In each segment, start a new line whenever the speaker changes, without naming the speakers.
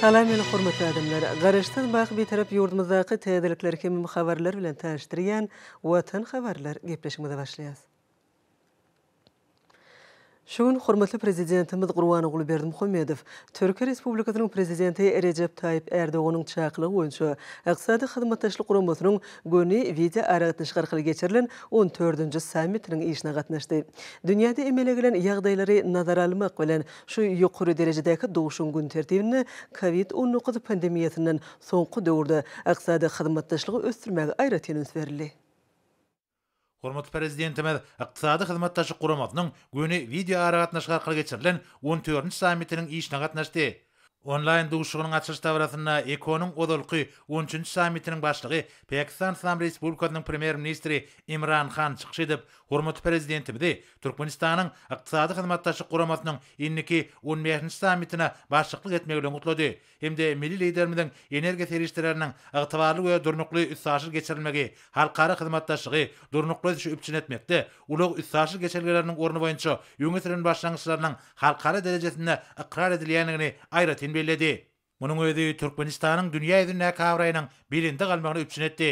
Salam meni hormatly adamlar! Garaşsyz baky Bitarap ýurdumyzdaky täzelikler hem habarlar bilen tanyşdyrýan Watan habarlar gepleşigimize başlaýas. Şu gün hormatly Prezidentimiz Gurbanguly Berdimuhamedow Türkiýe Respublikasynyň Prezidenti Rejep Taýyp Ärdoganyň çakylygy boýunça Ykdysady Hyzmatdaşlyk Guramasynyň göni wideoaragatnaşyk arkaly geçirilen on dördünji sammitiniň işine gatnaşdy. Dünýäde emele gelen ýagdaýlary nazara almak bilen, şu ýokary derejedäki duşuşygyň gün tertibinde Covid 19 pandemiýasyndan soňky döwürde ykdysady hyzmatdaşlygy ösdürmäge aýratyn üns berildi.
Hormatly Prezidentimiz Ykdysady Hyzmatdaşlyk Guramasynyň göni wideoaragatnaşyk arkaly geçirilen on dördünji sammitiniň işine gatnaşdy. Onlaýn duşuşygynyň açylyş dabarasynda EKO-nyň ozalky on üçünji sammitiniň başlygy, Pakistan Yslam Respublikasynyň Premýer-ministri Imran Han çykyş edip, hormatly Prezidentimizi Türkmenistanyň Ykdysady Hyzmatdaşlyk Guramasynyň indiki on bäşinji sammitine başlyklyk etmegi bilen gutlady. hem-de milli Liderimiziň energiýa serişdeleriniň ygtybarly we durnukly üstaşyr geçirilmegi, halkara hyzmatdaşlygy, durnukly ösüşi üpjün etmekde ulag-üstaşyr geçelgeleriniň orny boýunça öňe süren başlangyçlarynyň halkara derejesinde ykrar edilýändigini aýratyn belledi. Munuň özi Türkmenistanyň dünýä ýüzündäki abraýynyň belende galmagyny üpjün etdi.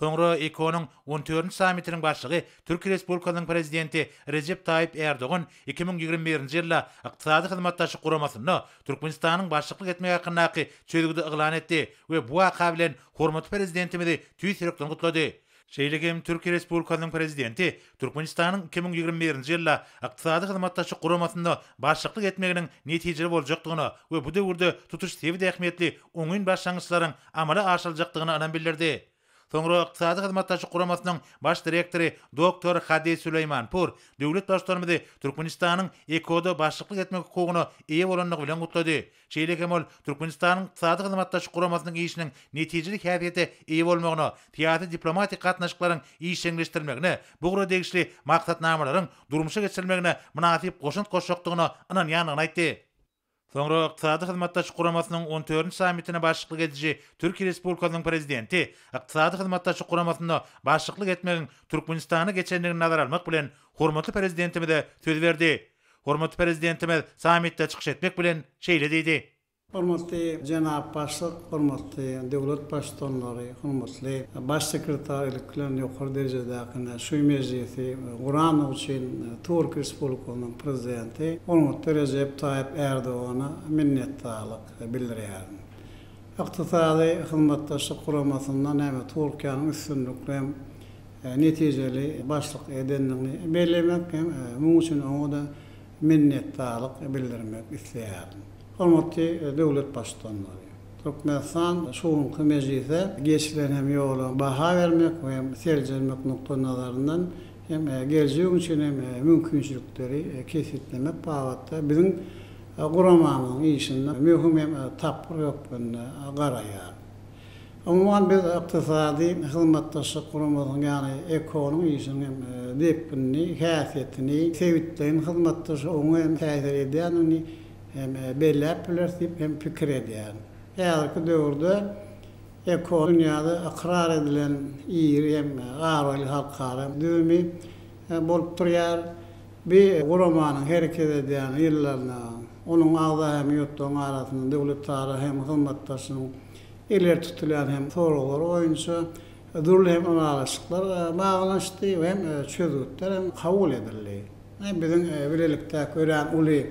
Soňra EKO-nyň on dördünji sammitiniň başlygy Türkiýe Respublikasynyň Prezidenti Rejep Taýyp Ärdogan 2021-nji ýylda Ykdysady Hyzmatdaşlyk Guramasynda Türkmenistanyň başlyklyk etmegi hakyndaky çözgüdi yglan etdi we bu waka bilen hormatly Prezidentimizi tüýs ýürekden gutlady. Şeýle hem Türkiýe Respublikasynyň Prezidenti Türkmenistanyň 2021-nji ýylda Ykdysady Hyzmatdaşlyk Guramasynda başlyklyk etmeginiň netijeli boljakdygyna we bu döwürde tutuş sebit ähmiýetli oňyn başlangyçlaryň amala aşyryljakdygyna ynam bildirdi. Soňra Ykdysady Hyzmatdaşlyk Guramasynyň Baş direktory doktor Hadi Süleýmanpur döwlet Baştutanymyzy Türkmenistanyň EKO-da başlyklyk etmek hukugyna eýe bolandygy bilen gutlady. Şeýle hem ol Türkmenistanyň Ykdysady Hyzmatdaşlyk Guramasynyň işiniň netijeli häsiýete eýe bolmagyna, syýasy-diplomatik gatnaşyklaryň işjeňleşdirilmegine, bu ugra degişli maksatnamalaryň durmuşa geçirilmegine mynasyp goşant goşjakdygyna ynanýandygyny aýtdy. Soňra Ykdysady Hyzmatdaşlyk Guramasynyň on dördünji sammitine başlyklyk ediji Türkiýe Respublikasynyň Prezidenti Ykdysady Hyzmatdaşlyk Guramasynda başlyklyk etmegiň Türkmenistana geçendigini nazara almak bilen, hormatly Prezidentimize söz berdi. Hormatly Prezidentimiz sammitde çykyş etmek bilen, şeýle diýdi.
Hormatly jenap Başlyk, hormatly döwlet Baştutanlary, hormatly Baş sekretar ilki bilen ýokary derejedäki şu mejlisi gurandygy üçin Türkiýe Respublikasynyň Prezidenti hormatly Rejep Taýyp Ärdogana minnetdarlyk bildirýärin. Ykdysady Hyzmatdaşlyk Guramasynda näme Türkiýäniň üstünlikli hem netijeli başlyk edendigini bellemek hem munuň üçin oňa-da minnetdarlyk bildirmek isleýärin. Hormatly döwlet Baştutanlary! Türkmenistan şu günki mejlise geçilen hem ýola baha bermek we hem seljermek nukdaýnazaryndan hem geljek üçin hem mümkinçilikleri kesgitlemek babatda biziň guramamyzyň işinde möhüm hem tapgyr hökmünde garaýar. Umuman, biz Ykdysady Hyzmatdaşlyk Guramasynyň, ýagny EKO-nyň işiniň hem depginini, häsiýetini, sebitleýin hyzmatdaşlyga oňyn täsir edýändigini hem belläp bileris diýip hem pikir edýärin. Häzirki döwürde EKO dünýäde ykrar edilen iri hem abraýly halkara düzümi bolup durýar. Bu guramanyň hereket edýän ýyllarynda onuň agza hem ýurtlaryň arasynda döwletara hem hyzmatdaşlygyň ileri tutulýan hem soraglar boýunça dürli hem ylalaşyklar baglanyşdy we hem çözgütler hem kabul edildi. Biziň bilelikdäki örän uly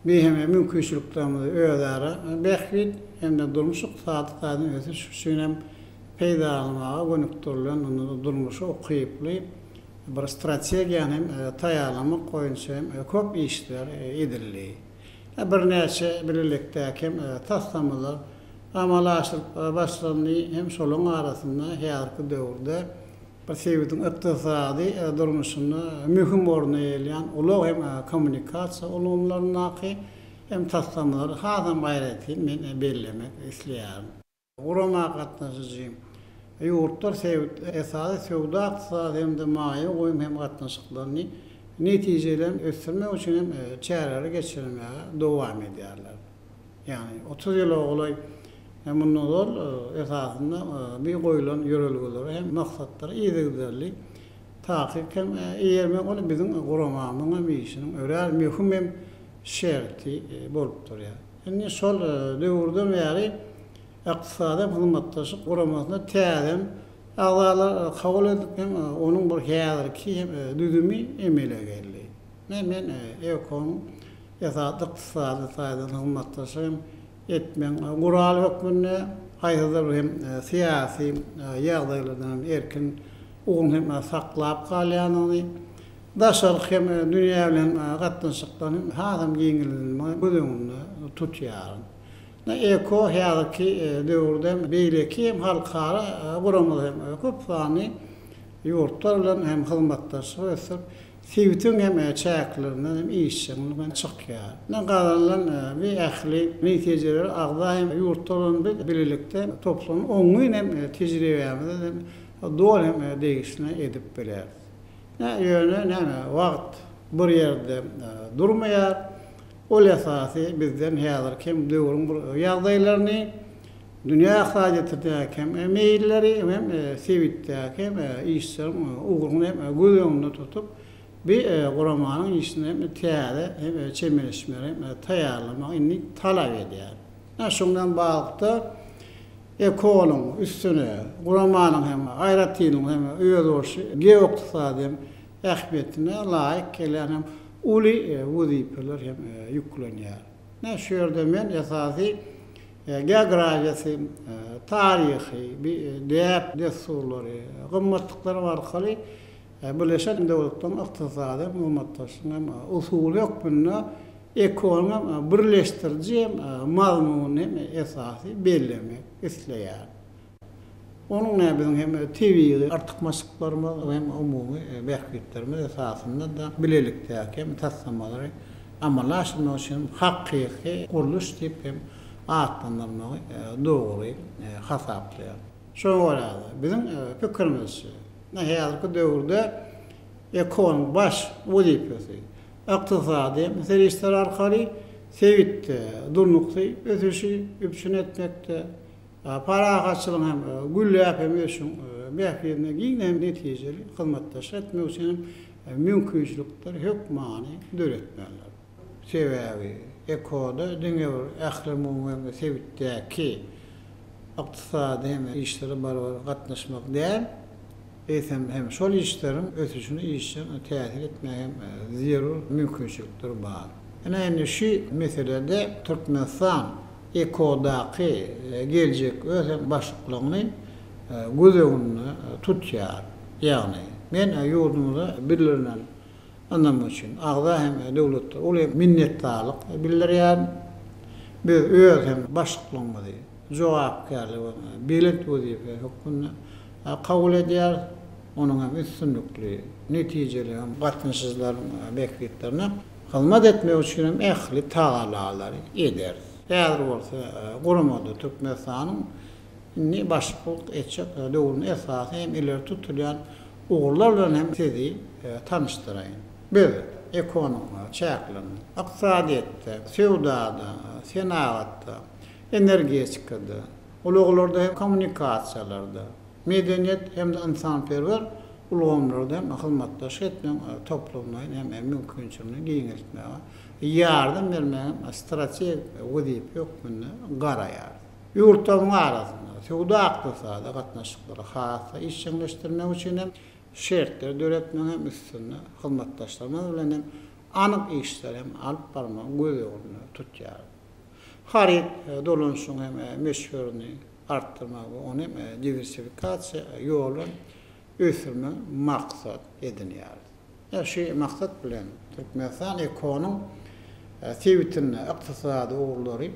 bir hem mümkinçiliklerimizi özara bähbit hem-de durmuş-ykdysady taýdan ösüş üçin hem peýdalanmaga gönükdirilen durmuşa ukyply bir strategiýany hem taýýarlamak boýunça hem köp işler edildi. Birnäçe bilelikdäki hem taslamalar amala aşyryp başlandy hem şolaryň arasynda häzirki döwürde bir sebitiň ykdysady durmuşynda möhüm orun eýeleýän ulag hem kommunikasiýa ulgamlaryndaky hem taslamalary hasam aýratyn men bellemek isleýärin. Gurama gatnaşyjy ýurtlar sebit esasy söwda-ykdysady hem-de maýa goýum hem gatnaşyklaryny netijeli hem ösdürmek üçin hem çäreleri geçirmäge dowam edýärler. Ýagny 30 ýyla golaý mundan ozal esasynda bi goýlan ýörelgelere hem maksatlara yzygiderli takyk hem eýermek ol biziň guramamyzyň hem işiniň örän möhüm hem şerti bolup durýar. Indi şol döwürden bäri Ykdysady Hyzmatdaşlyk Guramasyna täzeden agzalar kabul edilip hem onuň bir häzirki hem düzümi emele geldi. Ine men EKO-nyň esasy ykdysady taýdan hyzmatdaşlyk hem etmegiň guraly hökmünde haýsydyr bir hem syýasy ýagdaýlardan hem erkin ugruny hem saklap galýandygyny, daşarky hem dünýä bilen gatnaşyklaryny hasam giňeldilmegini göz öňünde tutýaryn. EKO häzirki döwürde hem beýleki hem halkara guramalar hem köp sanly ýurtlar bilen hem hyzmatdaşlyk ösdürip, sebitiň hem çäklerinden hem işjeňlik bilen çykýar. Gazanylan bu ähli netijeleri agza hem ýurtlar bilen biz bilelikde toplanan oňyn hem tejribämize hem doly hem degişli edip bileris. Ýöne näme, wagt bir ýerde durmaýar. Ol esasy bizden häzirki hem döwrüň bir ýagdaýlaryny, dünýä ykdysadyýetindäki hem meýilleri hem sebitdäki hem işleriň ugruny hem göz öňünde tutup, bi guramanyň işine hem täze hem çemeleşmeleri hem taýýarlamagy indi talap edýär. Ine, şuň bilen baglylykda EKO-nyň üstüne guramanyň hem aýratynlygy hem özboluşly geoykdysady hem ähmiýetine laýyk gelýän hem uly wezipeler hem ýüklenýär. Ine, şu ýerde men esasy geografiýasy, taryhy, däp-dessurlary, gymmatlyklary arkaly Birleşen Döwletleriň ykdysady hyzmatdaşlygyň hem usuly hökmünde EKO-nyň hem birleşdiriji hem mazmunyny hem esasy bellemek isleýärin. Onuň nä biziň hem tebigy artykmaçlyklarymyz hem umumy bähbitlerimiz esasynda-da bilelikdäki hem taslamalary amala aşyrmak üçin hakyky gurluş diýip hem atlandyrmagy dogry hasaplaýar. Şoňa görä-de, biziň pikirimizçe, häzirki döwürde EKO-nyň baş wezipesi ykdysady serişdeler arkaly sebitde durnukly ösüşi üpjün etmekde, Parahatçylygyň hem gülläp hem ösüşiň bähbidine giňden hem netijeli hyzmatdaşlyk etmek üçin hem mümkinçilikleri hökmany döretmelidir. Sebäbi EKO-da diňe bir ählumumy hem sebitdäki ykdysady hem işlere barabar gatnaşmak däl, eýsem hem şol işleriň ösüşine işjeň täsir etmäge hem zerur mümkinçilikler bar. Ine indi şu meselede Türkmenistan EKO-daky geljek öz hem başlyklygyny göz öňünde tutýar. Ýagny, men ýurdumyza bildirilen ynam üçin agza hem döwletlere uly minnetdarlyk bildirýärin. Biz öz hem başlyklygymyzy jogapkärli we belent wezipe hökmünde kabul edýäris. Onuň hem üstünlikli, netijeli hem gatnaşyjylaryň bähbitlerine hyzmat etmek üçin hem ähli tagallalary ederis. Häzir bolsa guramada Türkmenistanyň indi başlyklyk etjek döwründe esasy hem ileri tutulýan ugurlar bilen hem sizi tanyşdyraýyn. Biz EKO-nyň çäklerinde ykdysadyýetde, söwdada, senagatda, energetikada, ulaglarda hem kommunikasiýalarda, medeniýet hem-de ynsanperwer ulgamlarda hem hyzmatdaşlyk etmegiň toplumlaýyn hem mümkinçiligini giňeltmäge ýardam bermegiň strategik wezipe hökmünde garaýarys. Ýurtlaryň arasynda söwda-ykdysady gatnaşyklary has-da işjeňleşdirmek üçin hem şertleri döretmegiň hem üstünde hyzmatdaşlarymyz bilen hem anyk işleri hem alyp barmagy göz öňünde tutýarys. Haryt dolanyşygyň hem möçberini artdyrmagy we ony diwersifikasiýa ýoly bilen ösdürmegi maksat edinýäris. Şu maksat bilen Türkmenistan EKO-nyň sebitinde ykdysady ugurlary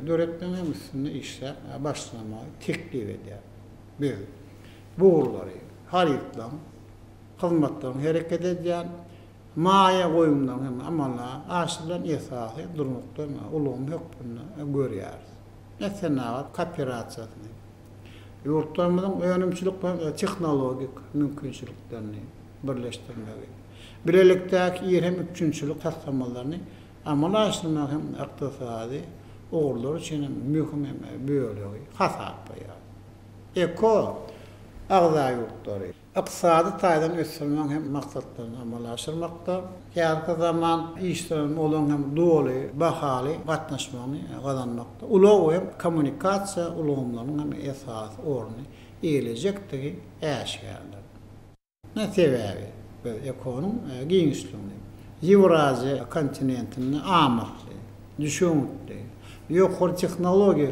döretmegiň hem üstünde işläp başlamagy teklip edýär. Biz bu ugurlary harytlaryň, hyzmatlaryň hereket edýän, maýa goýumlaryň hem amala aşyrylan esasy durnukly ulgam hökmünde görýäris. Senagat kooperasiýasyny, ýurtlarymyzyň önümçilik we tehnologik mümkinçiliklerini birleşdirmegi, bilelikdäki iri hem üpjünçilik taslamalaryny amala aşyrmagy hem ykdysady ugurlar üçin hem möhüm hem bölegi hasaplaýar. Eko. agza ýurtlary ykdysady taýdan ösdürmegiň hem maksatlaryny amala aşyrmakda, häzirki zaman işlerine olaryň hem doly bahaly gatnaşmagyny gazanmakda ulag we kommunikasiýa ulgamlarynyň hem esasy orny eýelejekdigi äşgärdir. Ne sebäbi biz EKO-nyň giňişligini Ýewraziýa kontinentinde amatly, düşewüntli, ýokary tehnologiýa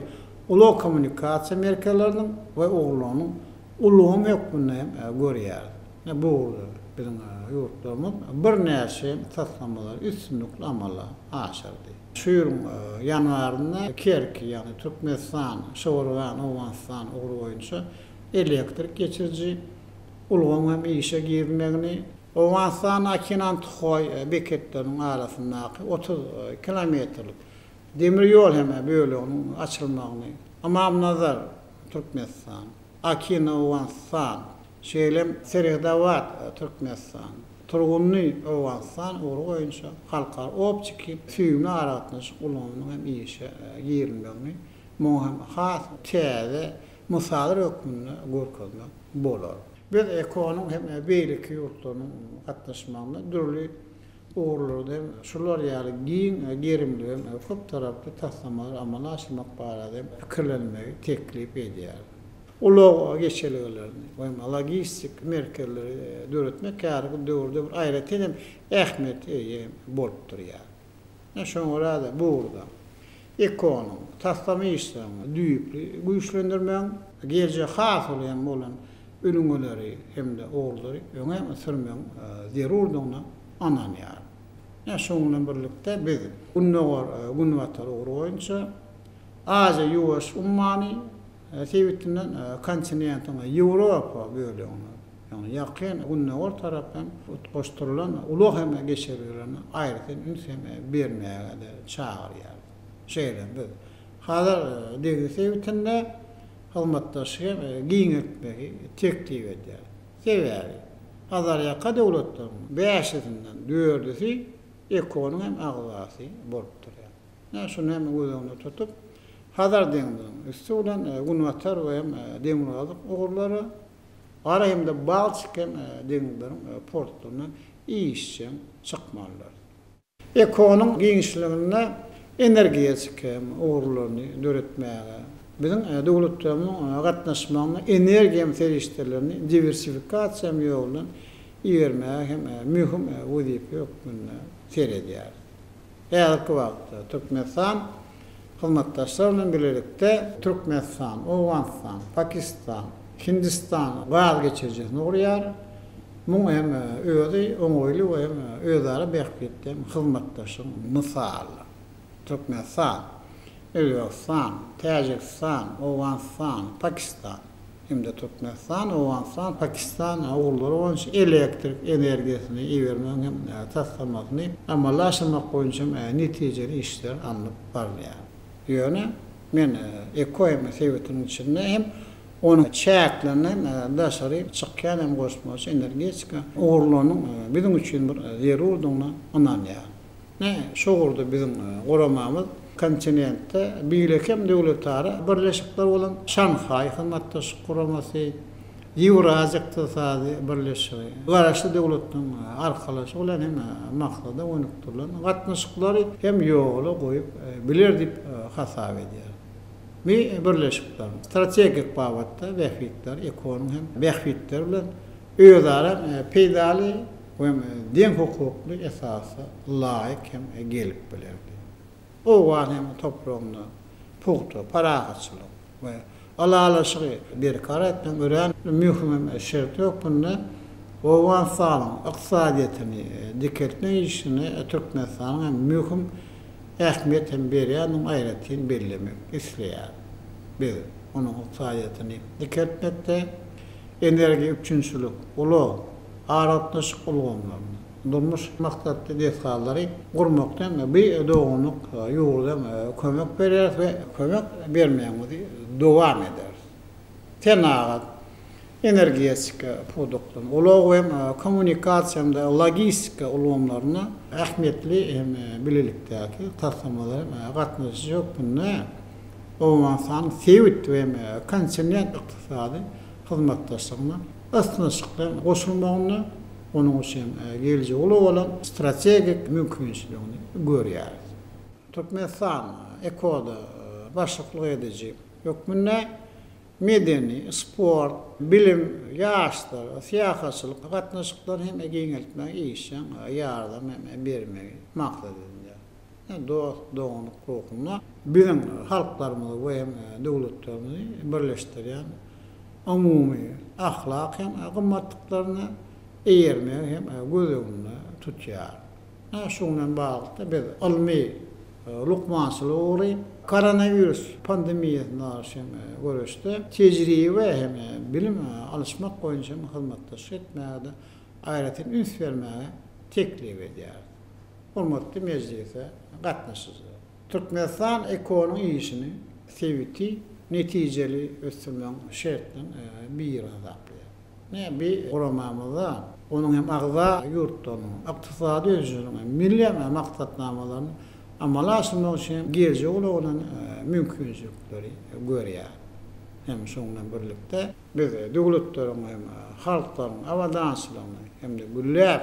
ulag-kommunikasiýa merkezleriniň we ugurlarynyň ulgamy hökmünde hem görýäris. Bu ugurda biziň ýurtlarymyz birnäçe taslamalary üstünlikli amala aşyrdy. Şu ýylyň ýanwarynda Kerki, ýagny Türkmenistan, Şowurgan, Owganystan ugry boýunça elektrik geçiriji ulgamyň hem işe girizmegini, Owganystanda Akinanthoý beketleriniň arasyndaky 30 kilometrlik demir ýol hem böleginiň açylmagyny, Ymamnazar, Türkmenistan, Akina, Owganystan, şeýle hem Serhedabad, Türkmenistan, Turgundy, Owganystan ugry boýunça halkara optiki süýümli aragatnaşyk ulgamynyň hem işe girizilmegini muňa hem has täze mysallar hökmünde görkezmek bolar. Biz EKO-nyň hem beýleki ýurtlarynyň gatnaşmagynda dürli ugurlarda hem şular ýaly giň gerimli hem köptaraply taslamalary amala aşyrmak barada hem pikirlenmegi teklip edýäris. Ulag geçelgelerini we logistik merkezleri döretmek häzirki döwürde bir aýratyn hem ähmiýete eýe bolup durýar. Ine, şoňa görä-de, bu ugurda EKO-nyň taslama işlerini düýpli güýçlendirmegiň, geljegi has uly hem bolan ülňüleri hem-de ugurlary öňe sürmegiň zerurdygyna ynanýaryn. Ine, şunuň bilen birlikde biz Gündogar, Günbatar ugry boýunça Aziýa-Ýuwaş ummany sebitinden kontinentiň Ýewropa bölegine, ýagny Ýakyn Gündogar tarap hem utgaşdyrylan ulag hem geçelgelerine aýratyn üns hem bermäge-de çagyrýarys. Şeýle hem biz Hazar deňzi sebitinde hyzmatdaşlygy hem giňeltmegi teklip edýäris. Sebäbi Hazarýaka döwletleriň bäşisinden dördüsi EKO-nyň hem agzasy bolup durýar. Ine, şuny hem göz öňünde tutup, Hazar deňziniň üsti bilen günbatar we hem demirgazyk ugurlara, Gara hem-de Baltik hem deňizleriň portlaryna işjeň çykmalydyr. EKO-nyň giňişliginde energetika hem ugurlaryny döretmäge, biziň döwletlerimiziň gatnaşmagynda energiýa hem serişdelerini diwersifikasiýa hem ýoly bilen ibermäge hem möhüm wezipe hökmünde seredýäris. Häzirki wagtda Türkmenistan hyzmatdaşlar bilen bilelikde Türkmenistan, Owganystan, Pakistan, Hindistan gaz geçirijisini gurýar. Muň hem özi oňaýly we hem özara bähbitli hem hyzmatdaşlygyň mysalydyr. Türkmenistan, Özbegistan, Täjigistan, Owganystan, Pakistan. Hem-de Türkmenistan, Owganystan, Pakistan ugurlary boýunça elektrik energiýasyny ibermegiň hem taslamasyny amala aşyrmak boýunça hem netijeli işler alnyp barylýar. Ýöne men EKOM sebitiniň içinde hem onuň çäklerinden daşary çykýan hem goşmaça energetika ugurlarynyň biziň üçin bir zerurdygyna ynanýaryn. Ine, şu ugurda biziň guramamyz kontinentde beýleki hem döwletara birleşikler bolan Şanhaý Hyzmatdaşlyk Guramasy, Ýewraziýa Ykdysady Birleşigi, Garaşsyz Döwletleriň Arkalaşygy bilen hem maksada gönükdirilen gatnaşyklary hem ýola goýup biler diýip hasap edýäris. Bu birleşikleriň strategik babatda bähbitleri EKO-nyň hem bähbitleri bilen özara peýdaly we deň hukukly esasa laýyk hem gelip bilerdi. Owgan hem topragynda pugta parahatçylyk we ylalaşygy berkarar etmegiň örän möhüm hem şerti hökmünde Owganystanyň ykdysadyýetini dikeltmek işine Türkmenistanyň hem möhüm ähmiýet hem berýändigini aýratyn bellemek isleýärin. Biz onuň ykdysadyýetini dikeltmekde energiýa üpjünçilik, ulag, aragatnaşyk ulgamlaryny, durmuş maksatly desgalary gurmakda hem bu doganlyk ýurda kömek berýäris we kömek bermegimizi dowam ederis. Senagat, energetika pudaklarynda, ulag we kommunikasiýa hem-de logistika ulgamlarynda ähmiýetli hem bilelikdäki taslamalara gatnaşyjy hökmünde Owganystanyň sebit we kontinent ykdysady. hyzmatdaşlygyna ysnyşykly goşulmagynda onuň üçin geljegi uly bolan strategik mümkinçiligini görýäris. Türkmenistan EKO-da başlyklyk ediji hökmünde medeni, sport, bilim, ýaşlar, syýahatçylyk gatnaşyklaryny hem giňeltmäge işjeň ýardam hem bermegi maksat edinýär. Dost-doganlyk ruhunda biziň halklarymyzy we hem döwletlerimizi birleşdirýän umumy ahlak hem gymmatlyklaryna eýermegi hem göz öňünde tutýar. Şunuň bilen baglylykda biz ylmy, lukmançylyk ugry, koronawirus pandemiýasyna garşy hem göreşde tejribe hem bilim alyşmak boýunça hem hyzmatdaşlyk etmäge-de aýratyn üns bermäge teklip edýäris. Hormatly mejlise gatnaşyjylar! Türkmenistan EKO-nyň işini sebiti netijeli ösdürmegiň şertleriniň biri hasaplaýar. Ine, bi guramamyzda onuň hem agza ýurtlarynyň ykdysady ösüşiniň hem milli maksatnamalaryny amala aşyrmak üçin geljegi uly bolan mümkinçilikleri görýär. Hem şonuň bilen birlikde, biz döwletleriň hem halklaryň abadançylygyny hem-de gülläp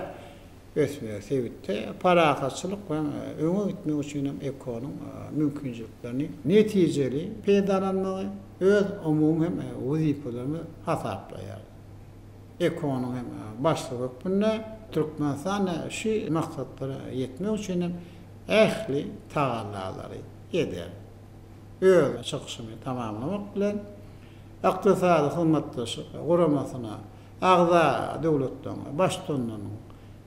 ösmegi, sebitde parahatçylyk we öňe gitmek üçin hem EKO-nyň mümkinçiliklerini netijeli peýdalanmagy öz umumy hem wezipelerimiz hasaplaýarys. EKO-nyň hem başlygy hökmünde Türkmenistan şu maksatlara ýetmek üçin hem ähli tagallalary eder. Öz çykyşymy tamamlamak bilen, Ykdysady Hyzmatdaşlyk Guramasyna agza döwletleriň Baştutanynyň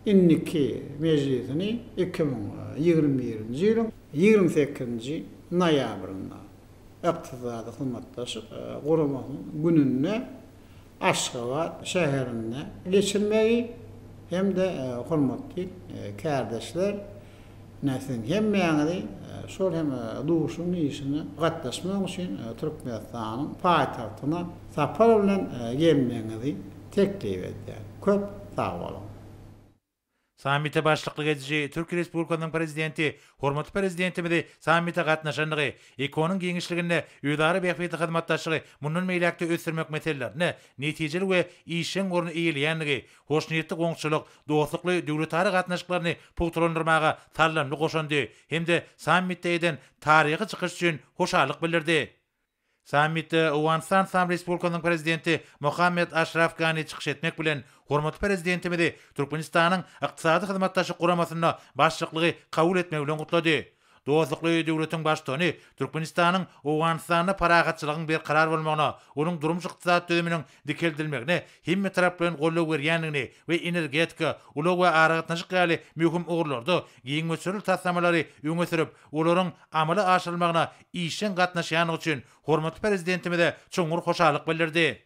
indiki mejlisini 2021-nji ýylyň 28-nji noýabrynda Ykdysady Hyzmatdaşlyk Guramasynyň gününde Aşgabat şäherinde geçirmegi hem-de hormatly kärdeşler, ine siziň hemmäňizi şol hem duşuşygyň işine gatnaşmak üçin Türkmenistanyň paýtagtyna sapar bilen gelmegiňizi teklip edýän. Köp sag boluň!
Sammite başlyklyk ediji Türkiýe Respublikasynyň Prezidenti hormatly Prezidentimizi sammite gatnaşandygy, EKO-nyň giňişliginde özara bähbitli hyzmatdaşlygy mundan beýläk-de ösdürmek meselelerinde netijeli we işjeň orny eýeleýändigi, hoşniýetli goňşuçylyk, dostlukly döwletara gatnaşyklaryny pugtalandyrmaga saldamly goşandy hem-de sammitde eden taryhy çykyşy üçin hoşallyk bildirdi. Sammitde Owganystan Yslam Respublikasynyň Prezidenti Mohammed Aşraf Gani çykyş etmek bilen, hormatly Prezidentimizi Türkmenistanyň Ykdysady Hyzmatdaşlyk Guramasynda başlyklygy kabul etmegi bilen gutlady. Dostlukly döwletiň Baştutany Türkmenistanyň Owganystanda parahatçylygyň berkarar bolmagyna, onuň durmuş-ykdysady düzüminiň dikeldilmegine hemmetaraplaýyn goldaw berýändigini we energetika, ulag we aragatnaşyk ýaly möhüm ugurlarda giň möçberli taslamalary öňe sürüp, olaryň amala aşyrylmagyna işjeň gatnaşýandygy üçin hormatly Prezidentimize çuňňur hoşallyk bildirdi.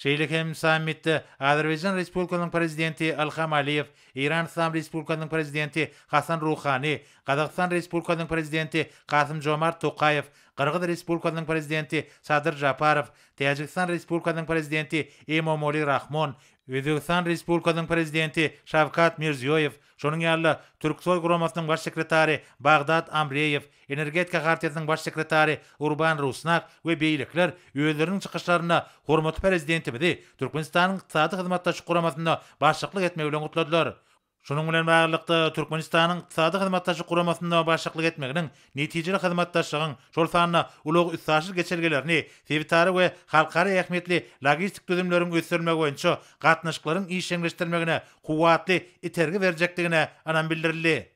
Şeýle hem sammitde Azerbaýjan Respublikasynyň Prezidenti Ilham Aliýew, Eýran Yslam Respublikasynyň Prezidenti Hasan Ruhani, Gazagystan Respublikasynyň Prezidenti Kasym-Žomart Tokaýew, Gyrgyz Respublikasynyň Prezidenti Sadyr Žaparow, Täjigistan Respublikasynyň Prezidenti Emomali Rahmon, Özbegistan Respublikasynyň Prezidenti Şawkat Mirziýoýew, şonuň ýaly-da, Türksoý guramasynyň baş sekretary Bagdad Amreýew, Energetika hartiýasynyň baş sekretary Urban Rusnak we beýlekiler özleriniň çykyşlarynda hormatly Prezidentimizi Türkmenistanyň Ykdysady Hyzmatdaşlyk Guramasynda başlyklyk etmegi bilen gutladylar. Şunuň bilen baglylykda, Türkmenistanyň Ykdysady Hyzmatdaşlyk Guramasynda başlyklyk etmeginiň netijeli hyzmatdaşlygyň, şol sanda ulag-üstaşyr geçelgelerini, sebitara we halkara ähmiýetli logistik düzümleriň ösdürilmegi boýunça gatnaşyklaryň işjeňleşdirilmegine kuwwatly itergi berjekdigine ynam bildirildi.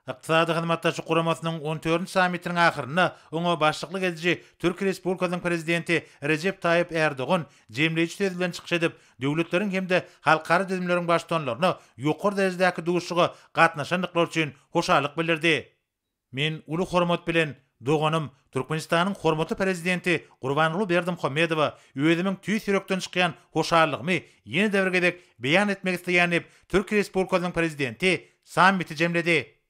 Ykdysady Hyzmatdaşlyk Guramasynyň on dördünji sammitiniň ahyrynda oňa başlyklyk ediji Türkiýe Respublikasynyň Prezidenti Rejep Taýyp Ärdogan jemleýji söz bilen çykyş edip, döwletleriň hem-de halkara düzümleriň baştutanlaryna ýokary derejedäki duşuşyga gatnaşandyklary üçin hoşallyk bildirdi. Men uly hormat bilen doganym, Türkmenistanyň hormatly Prezidenti Gurbanguly Berdimuhamedowa özümiň tüýs ýürekden çykýan hoşallygymy ýene-de bir gezek beýan etmek isleýän diýip, Türkiýe Respublikasynyň Prezidenti sammiti jemledi.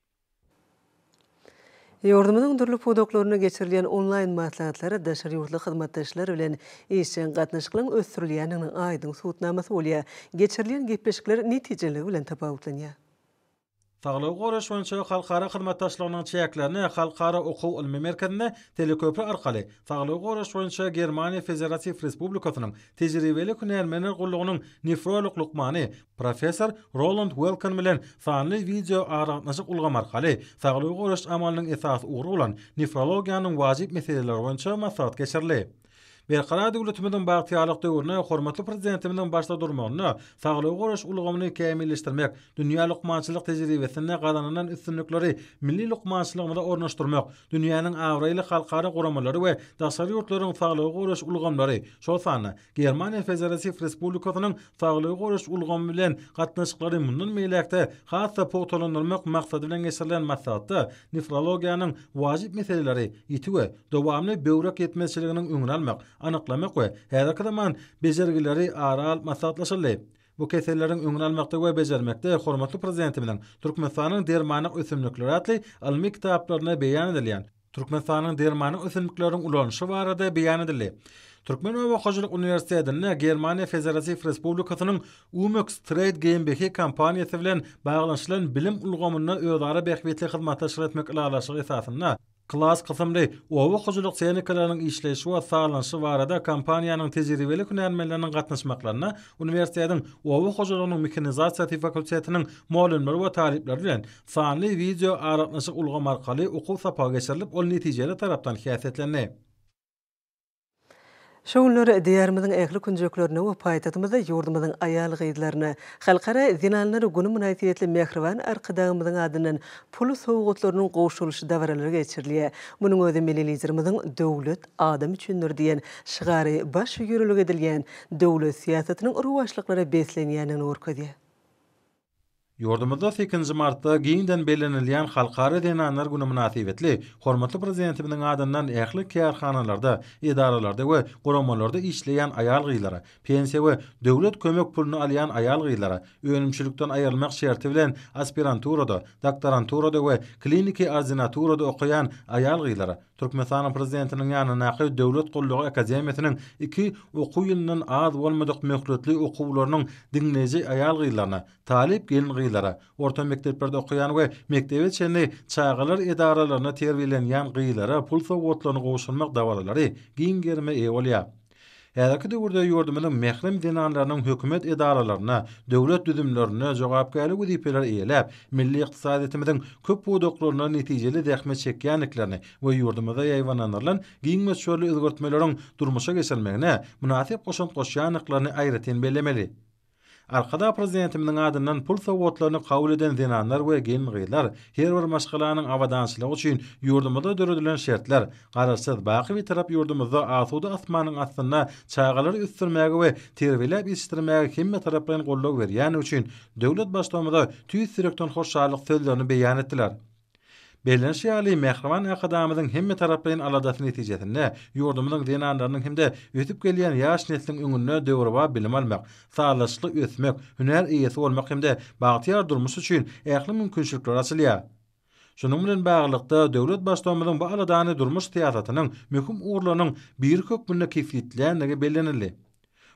Ýurdumyzyň dürli pudaklarynda geçirilýän onlaýn maslahatlar daşary ýurtly hyzmatdaşlar bilen işjeň gatnaşyklaryň ösdürilýändiginiň aýdyň subutnamasy bolýar. Geçirilýän gepleşikler netijeliligi bilen tapawutlanýar.
Saglygy goraýyş boýunça halkara hyzmatdaşlygynyň çäklerinde Halkara okuw-ylmy merkezinde teleköpri arkaly Saglygy goraýyş boýunça Germaniýa Federatiw Respublikasynyň Tejribeli hünärmenler gullugynyň nefrolog lukmany, professor Roland Welken bilen sanly wideo aragatnaşyk ulgamy arkaly saglygy goraýyş amalynyň esasy ugry bolan nefrologiýanyň wajyp meseleleri boýunça maslahat geçirildi. Berkarar döwletimiziň bagtyýarlyk döwründe hormatly Prezidentimiziň başda durmagynda saglygy goraýyş ulgamyny kämilleşdirmek, dünýä lukmançylyk tejribesinde gazanylan üstünlikleri milli lukmançylygymyza ornaşdyrmak, dünýäniň abraýly halkara guramalary we daşary ýurtlaryň saglygy goraýyş ulgamlary, şol sanda Germaniýa Federatiw Respublikasynyň saglygy goraýyş ulgamy bilen gatnaşyklary mundan beýläk-de has-da pugtalandyrmak maksady bilen geçirilen maslahatda nefrologiýanyň wajyp meseleleri, ýiti we dowamly böwrek ýetmezçiliginiň öňüni almak, anyklamak we häzirki zaman bejergileri ara alyp maslahatlaşyldy. Bu keselleriň öňüni almakda we bejermekde hormatly Prezidentimiziň Türkmenistanyň dermanlyk ösümlikleri atly ylmy kitaplarynda beýan edilýän Türkmenistanyň dermanlyk ösümlikleriniň ulanyşy barada beýan edildi. Türkmen oba hojalyk uniwersitetinde Germaniýa Federatiw Respublikasynyň Umex Trade GmbH kompaniýasy bilen baglanyşylan bilim ulgamynda özara bähbitli hyzmatdaşlyk etmek ylalaşygy esasynda Klas kysymly oba hojalyk tehnikalarynyň işleýşi we sazlanyşy barada kompaniýanyň tejribeli hünärmenleriniň gatnaşmaklarynda uniwersitetiň oba hojalygynyň mehanizasiýasy fakultetiniň mugallymlary we talyplary bilen sanly wideo aragatnaşyk ulgamy arkaly okuw sapagy geçirilip, ol netijeli tarapdan häsiýetlendi.
Şu günler Diýarymyzyň ähli künjeklerinde we paýtagtymyzda ýurdumyzyň aýal-gyzlaryna Halkara zenanlar güni mynasybetli mähriban Arkadagymyzyň adyndan pul sowgatlarynyň gowşurylyş dabaralary geçirilýär. Munuň özi Milli Liderimiziň Döwlet adam üçindir diýen şygary baş ýörelge edilýän döwlet syýasatynyň rowaçlyklara beslenýändigini görkezýär.
Ýurdumyzda sekizinji martda giňden bellenilýän Halkara zenanlar güni mynasybetli hormatly Prezidentimiziň adyndan ähli kärhanalarda, edaralarda we guramalarda işleýän aýal-gyzlara, pensiýa we döwlet kömek puluny alýan aýal-gyzlara, önümçilikden aýrylmak şerti bilen aspiranturada, doktoranturada we kliniki ordinaturada okaýan aýal-gyzlara Türkmenistanyň Prezidentiniň ýanyndaky Döwlet gullugy akademiýasynyň iki okuw ýylyndan az bolmadyk möhletli okuwlarynyň diňleýji aýal-gyzlaryna, talyp gelin-gyzlara, orta mekdeplerde okaýan we mekdebe çenli çagalar edaralarynda terbiýelenýän gyzlara pul sowgatlaryny gowşurmak dabaralary giň gerime eýe bolýar. Häzirki döwürde ýurdumyzyň mährem zenanlarynyň hökümet edaralarynda, döwlet düzümlerinde jogapkärli wezipeleri eýeläp, milli ykdysadyýetimiziň köp pudaklarynda netijeli zähmet çekýändiklerini we ýurdumyzda ýaýbaňlandyrylan giň möçberli özgertmeleriň durmuşa geçirilmegine mynasyp goşant goşýandyklaryny aýratyn bellemeli. Arkadag Prezidentimiziň adyndan pul sowgatlaryny kabul eden zenanlar we gelin-gyzlar her bir maşgalanyň abadançylygy üçin ýurdumyzda döredilen şertler, Garaşsyz, baky Bitarap ýurdumyzda asuda asmanyň astynda çagalary ösdürmäge we terbiýeläp ýetişdirmäge hemmetaraplaýyn goldaw berýändigi üçin döwlet Baştutanymyza tüýs ýürekden hoşallyk sözlerini beýan etdiler. Bellenişi ýaly, mähriban Arkadagymyzyň hemmetaraplaýyn aladasy netijesinde, ýurdumyzyň zenanlarynyň hem-de ösüp gelýän ýaş nesliň öňünde döwrebap bilim almak, sazlaşykly ösmek, hünär eýesi bolmak hem-de bagtyýar durmuş üçin ähli mümkinçilikler açylýar. Şunuň bilen baglylykda, döwlet Baştutanymyzyň bu aladany durmuş syýasatynyň möhüm ugurlarynyň biri hökmünde kesgitleýändigi bellenildi.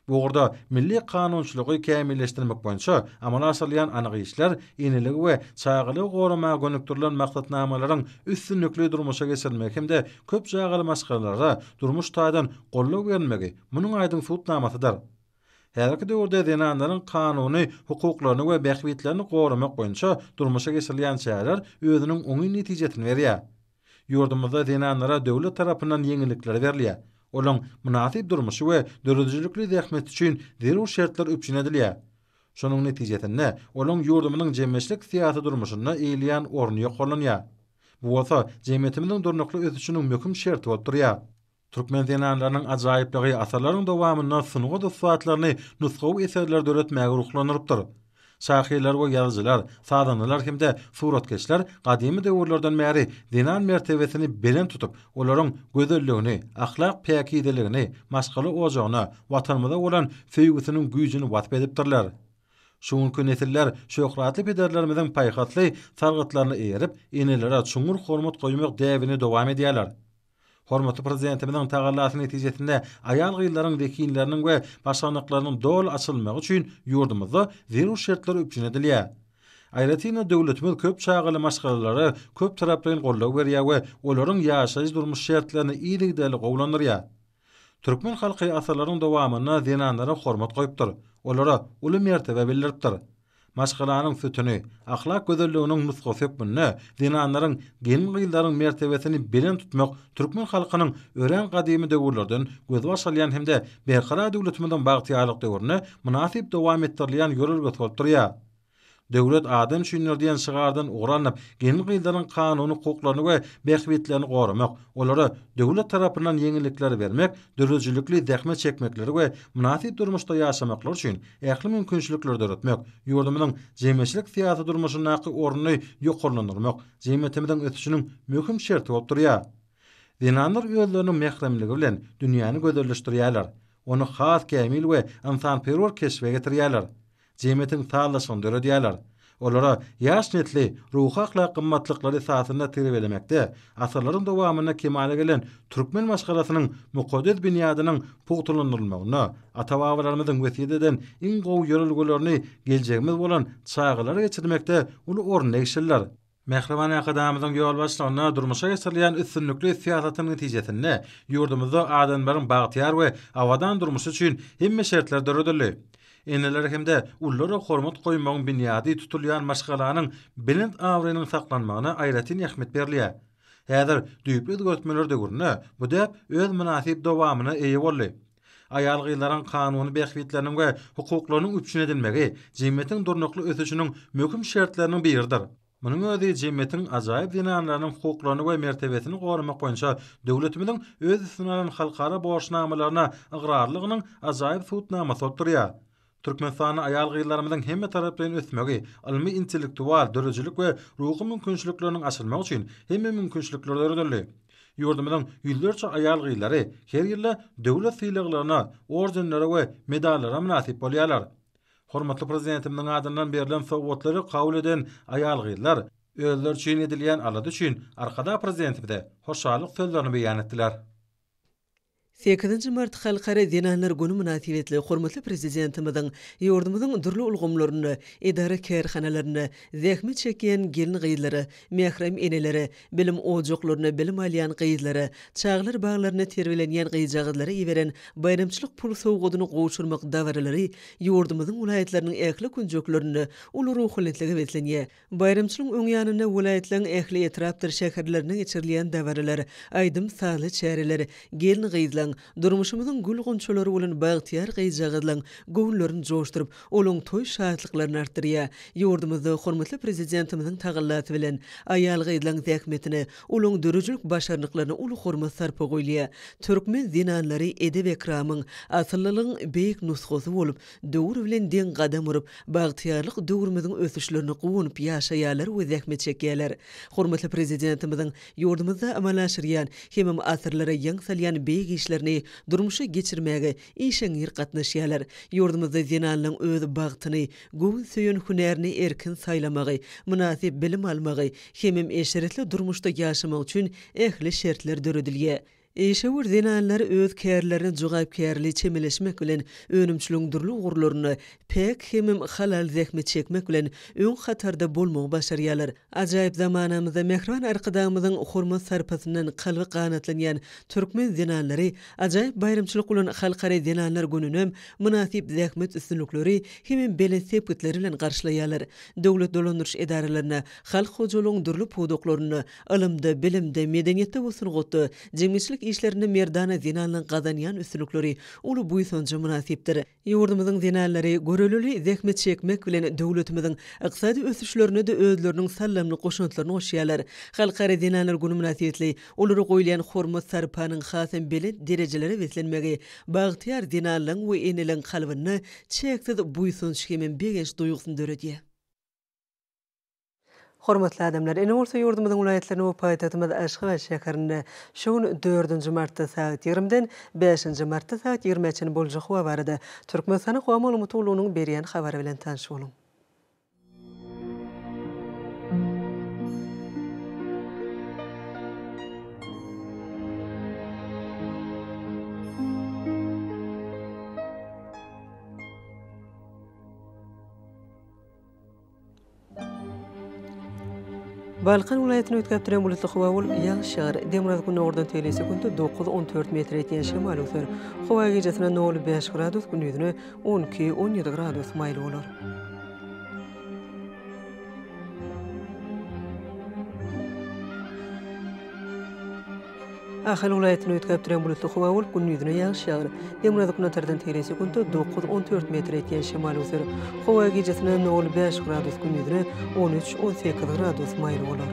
Bu ugurda milli kanunçylygy kämilleşdirmek boýunça amala aşyrylýan anyk işler eneligi we çagalygy goramaga gönükdirilen maksatnamalaryň üstünlikli durmuşa geçirilmegi hem-de köp çagaly maşgalalara durmuş taýdan goldaw berilmegi munuň aýdyň subutnamasydyr. Häzirki döwürde zenanlaryň kanuny hukuklaryny we bähbitlerini goramak boýunça durmuşa geçirilýän çäreler özüniň oňyn netijesini berýär. Ýurdumyzda zenanlara döwlet tarapyndan ýeňillikler berilýär. Olaryň mynasyp durmuşy we döredijilikli zähmeti üçin zerur şertler üpjün edilýär. Şonuň netijesinde, olaryň ýurdumyzyň jemgyýetçilik-syýasy durmuşynda eýeleýän orny ýokarlanýar. Bu bolsa jemgyýetimiziň durnukly ösüşiniň möhüm şerti bolup durýar. Türkmen zenanlarynyň ajaýyplygy asyrlaryň dowamynda sungat ussatlaryny nusgawy eserler döretmäge ruhlandyrypdyr. Şahyrlar we ýazyjylar, sazandalar hem-de suratkeşler gadymy döwürlerden bäri zenan mertebesini belent tutup, olaryň gözelligini, ahlak päkizeligini, maşgala ojagyna, Watanymyza bolan söýgüsiniň güýjüni wasp edipdirler. Şu günki nesiller şöhratly pederlerimiziň paýhasly sargytlaryna eýerip, enelere çuňňur hormat goýmak däbini dowam edýärler. Hormatly Prezidentimiziň tagallasy netijesinde aýal-gyzlaryň zehinleriniň we başarnyklarynyň doly açylmagy üçin ýurdumyzda zerur şertler üpjün edilýär. Aýratyn-da, döwletimiz köp çagaly maşgalalara köptaraplaýyn goldaw berýär we olaryň ýaşaýyş-durmuş şertlerini yzygiderli gowulandyrýar. Türkmen halky asyrlaryň dowamynda zenanlara hormat goýupdyr, olara uly mertebe bildiripdir. Maşgalanyň sütüni, ahlak gözelliginiň nusgasy hökmünde zenanlaryň, gelin-gyzlaryň mertebesini belent tutmak türkmen halkynyň örän gadymy döwürlerden gözbaş alýan hem-de Berkarar döwletimiziň bagtyýarlyk döwründe mynasyp dowam etdirilýän ýörelgesi bolup durýar. Döwlet adam üçindir diýen şygardan ugur alnyp, gelin-gyzlaryň kanuny hukuklaryny we bähbitlerini goramak, olara döwlet tarapyndan ýeňillikleri bermek, döredijilikli zähmet çekmekleri we mynasyp durmuşda ýaşamaklary üçin ähli mümkinçilikleri döretmek, ýurdumyzyň jemgyýetçilik-syýasy durmuşyndaky ornuny ýokarlandyrmak jemgyýetimiziň ösüşiniň möhüm şerti bolup durýar. Zenanlar özleriniň mähremligi bilen dünýäni gözelleşdirýärler, ony has kämil we ynsanperwer keşbe getirýärler. Jemgyýetiň sazlaşygyny döredýärler. Olara ýaş nesli ruhy-ahlak gymmatlyklary esasynda terbiýelemekde asyrlaryň dowamynda kemala gelen türkmen maşgalasynyň mukaddes binýadynyň pugtalandyrylmagynda ata-babalarymyzyň wesýet eden iň gowy ýörelgelerini geljegimiz bolan çagalara geçirmekde uly orun degişlidir. Mähriban Arkadagymyzyň ýolbaşçylygynda durmuşa geçirilýän üstünlikli syýasatyň netijesinde ýurdumyzda adamlaryň bagtyýar we abadan durmuşy üçin hemme şertler döredildi. Enelere hem-de ululara hormat goýmagyň binýady tutulýan maşgalanyň belent abraýynyň saklanmagyna aýratyn ähmiýet berilýär. Häzir düýpli özgertmeler döwründe bu däp öz mynasyp dowamyna eýe boldy. Aýal-gyzlaryň kanuny bähbitleriniň we hukuklarynyň üpjün edilmegi jemgyýetiň durnukly ösüşiniň möhüm şertleriniň biridir. Munuň özi jemgyýetiň ajaýyp zenanlarynyň hukuklaryny we mertebesini goramak boýunça döwletimiziň öz üstüne alan halkara borçnamalaryna ygrarlylygynyň ajaýyp subutnamasy bolup durýar. Türkmenistanda aýal-gyzlarymyzyň hemmetaraplaýyn ösmegi, ylmy-intellektual, döredijilik we ruhy mümkinçilikleriniň açylmagy üçin hemme mümkinçilikler döredildi. Ýurdumyzyň ýüzlerçe aýal-gyzlary her ýylda döwlet sylaglaryna, ordenlere we medallara mynasyp bolýarlar. Hormatly Prezidentimiziň adyndan berlen sowgatlary kabul eden aýal-gyzlar özleri üçin edilýän alada üçin Arkadag Prezidentimize hoşallyk sözlerini beýan etdiler.
Sekizinji mart Halkara zenanlar güni mynasybetli hormatly Prezidentimiziň ýurdumyzyň dürli ulgamlarynda, edara-kärhanalarynda zähmet çekýän gelin-gyzlara, mährem enelere, bilim ojaklarynda bilim alýan gyzlara, çagalar baglarynda terbiýelenýän gyzjagazlara iberen baýramçylyk pul sowgadyny gowşurmak dabaralary ýurdumyzyň welaýatlarynyň ähli künjeklerinde uly ruhubelentlige beslenýär. Baýramçylygyň öň ýanynda welaýatlaryň ähli etrapdyr şäherlerinde geçirilýän dabaralar, aýdym-sazly çäreler gelin-gyzlaň, durmuşymyzyň gül-gunçalary bolan bagtyýar gyzjagazlaň göwünlerini joşduryp, olaň toý şatlyklaryny artdyrýar. Ýurdumyzda hormatly Prezidentimiziň tagallasy bilen, aýal-gyzlaň zähmetine, olaň döredijilik başarnyklaryna uly hormat-sarpa goýulýar. Türkmen zenanlary edep-ekramyň, asyllylygyň beýik nusgasy bolup, Döwür bilen deň gadam urup, bagtyýarlyk döwrümiziň ösüşlerine guwanyp ýaşaýarlar we zähmet çekýärler. Hormatly Prezidentimiziň ýurdumyzda amala aşyrýan hemem asyrlara ýaň salýan beýik işlerini durmuşa geçirmäge işeňňir gatnaşýarlar. Ýurdumyzda zenanlaryň öz bagtyny, göwün söýen hünärini erkin saýlamagy, mynasyp bilim almagy hemem eşretli durmuşda ýaşamagy üçin ähli şertler döredilýär. Işewür zenanlar öz kärlerine jogapkärli çemeleşmek bilen, önümçiligiň dürli ugurlarynda päk hemem halal zähmet çekmek bilen, öň hatarda bolmagy başarýarlar. Ajaýyp zamanamyzda mähriban Arkadagymyzyň hormat-sarpasyndan kalby ganatlanýan türkmen zenanlary ajaýyp baýramçylyk bolan Halkara zenanlar gününem mynasyp zähmet üstünlikleri hemem belent sepgitleri bilen garşylaýarlar. Döwlet dolandyryş edaralarynda, halk hojalygyň dürli pudaklarynda, Ylymda, bilimde, medeniýetde we sungatda, jemgyýetçilik işlerinde merdana zenanlaryň gazanýan üstünlikleri uly buýsanja mynasypdyr. Ýurdumyzyň zenanlary görelili zähmet çekmek bilen döwletimiziň ykdysady ösüşlerine-de özleriniň saldamly goşantlaryny goşýarlar. Halkara zenanlar güni mynasybetli olara goýulýan hormat-sarpanyň hasam belent derejelere beslenmegi bagtyýar zenanlaryň we eneleriň kalbynda çäksiz buýsanç hemem begenç duýgusyny döredýär. Hormatly adamlar, indi bolsa ýurdumyzyň welaýatlarynda we paýtagtymyz Aşgabat şäherinde şu gün dördünji martda sagat ýigrimiden bäşinji martda sagat ýigrimä çenli boljak howa barada Türkmenistanyň Howa maglumat gullugynyň berýän habary bilen tanyş boluň. Balkan welaýatyny üýtgäp duran bulutly howa bolup, ýagyş ýagar. Demirgazyk-gündogardan tegelek sekuntda 9-14 metre ýetýän şemal öwser. Howa gijesine nol bäş gradus, gündizine 12, 17 gradus maýyl bolar. Ahal welaýatynda üýtgäp duran bulutly howa bolup, gündizine ýagyş ýagar. Demirgazyk-günbatardan tegelek sekuntda 9-14 metre ýetýän şemal öwser. Howa gijesine nol bäş gradus, gündizine 13, 18 gradus maýyl bolar.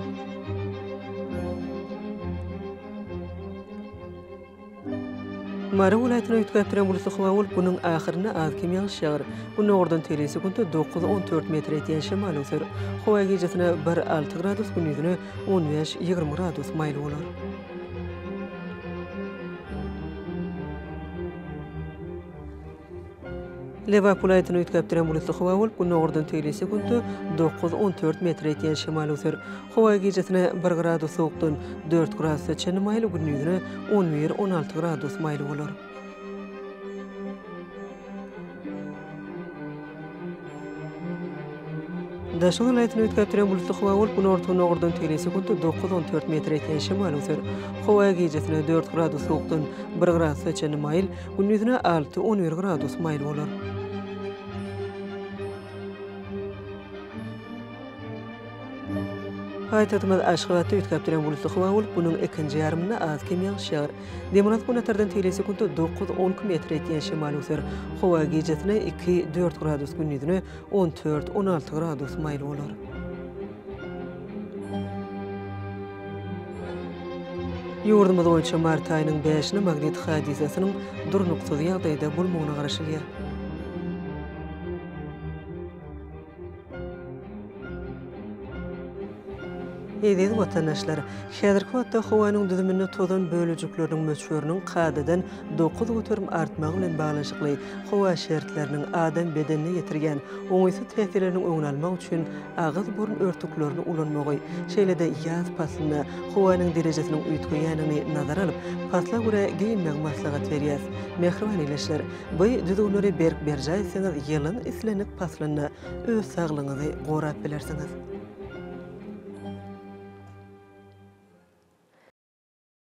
Mary welaýatynda üýtgäp duran bulutly howa bolup, günüň ahyrynda az-kem ýagyş ýagar. Gündogardan tegelek sekuntda 9-14 metre ýetýän şemal öwser. Howa gijesine bir, alty gradus, gündizine 15, 20 gradus maýyl bolar. Lebap welaýatynda üýtgäp duran bulutly howa bolup, gündogardan tegelek sekuntda 9-14 metre ýetýän şemal öwser. Howa gijesine bir gradus sowukdan dört gradusa çenli maýyl, gündizine 11-16 gradus maýyl bolar. Daşoguz welaýatynda üýtgäp duran bulutly howa bolup, günorta-gündogardan tegelek sekuntda 9-14 metre ýetýän şemal öwser. Howa gijesine dört gradus sowukdan bir gradusa çenli maýyl, gündizine 6-11 gradus maýyl bolar. Paýtagtymyz Aşgabatda üýtgäp duran bulutly howa bolup, günüň ikinji ýarymynda az-kem ýagyş ýagar. Demirgazyk-günbatardan tegelek sekuntda 9-12 metre ýetýän şemal öwser. Howa gijesine iki, dört gradus, gündizine 14, 16 gradus maýyl bolar. Ýurdumyz boýunça mart aýynyň bäşine magnit hadysasynyň durnuksyz ýagdaýda bolmagyna garaşylýar. Eziz watandaşlar! Häzirki wagtda howanyň düzüminde tozan bölejikleriniň möçberiniň kadadan 9% artmagy bilen baglanyşykly howa şertleriniň adam bedenine ýetirýän oňaýsyz täsirleriniň öňüni almak üçin agyz-burun örtüklerini ulanmagy, şeýle-de ýaz paslynda howanyň derejesiniň üýtgeýändigini nazara alyp, pasla görä geýinmegi maslahat berýäris. Mähriban ildeşler! Bu düzgünleri berk berjaý etseňiz, ýylyň islendik paslynda öz saglygyňyzy gorap bilersiňiz.